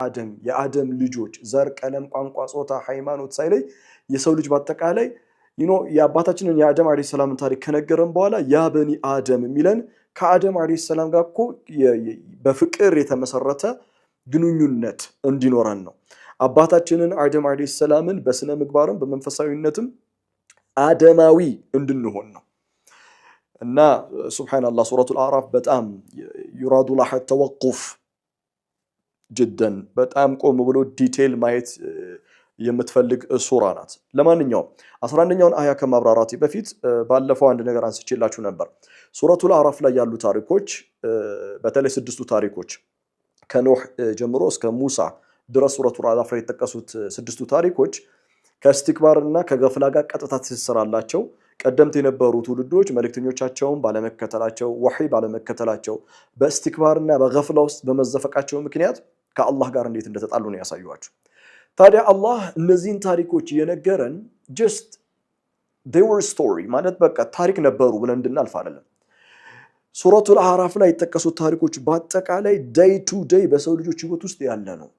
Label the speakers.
Speaker 1: አደም፣ የአደም ልጆች ዘር፣ ቀለም፣ ቋንቋ፣ ጾታ፣ ሃይማኖት ሳይለይ የሰው ልጅ በአጠቃላይ የአባታችንን የአደም ዓለይሂ ሰላምን ታሪክ ከነገረን በኋላ ያ በኒ አደም የሚለን ከአደም ዓለይሂ ሰላም ጋር እኮ በፍቅር የተመሰረተ ግንኙነት እንዲኖረን ነው። አባታችንን አደም ዓለይሂ ሰላምን በስነ ምግባርም በመንፈሳዊነትም አደማዊ እንድንሆን ነው። እና ሱብሓነላህ፣ ሱረቱል አዕራፍ በጣም يراد لها التوقف جدا፣ በጣም ቆም ብሎ detail ማየት የምትፈልግ ሱራ ናት። ለማንኛውም 11ኛውን አያ ከማብራራቴ በፊት ባለፈው አንድ ነገር አንስቼላችሁ ነበር። ሱረቱል አዕራፍ ላይ ያሉ ታሪኮች፣ በተለይ ስድስቱ ታሪኮች፣ ከኖህ ጀምሮ እስከ ሙሳ ድረስ ሱረቱል አዕራፍ ላይ የተጠቀሱት ስድስቱ ታሪኮች ከእስቲክባር እና ከገፍላ ጋር ቀጥታ ትስስር አላቸው። ቀደምት የነበሩ ትውልዶች መልእክተኞቻቸውን ባለመከተላቸው፣ ወሕይ ባለመከተላቸው፣ በእስቲክባርና በገፍላ ውስጥ በመዘፈቃቸው ምክንያት ከአላህ ጋር እንዴት እንደተጣሉ ነው ያሳዩዋቸው። ታዲያ አላህ እነዚህን ታሪኮች የነገረን just they were story ማለት በቃ ታሪክ ነበሩ ብለን እንድናልፍ አይደለም። ሱረቱል አዕራፍ ላይ የጠቀሱት ታሪኮች በአጠቃላይ day to day በሰው ልጆች ህይወት ውስጥ ያለ ነው።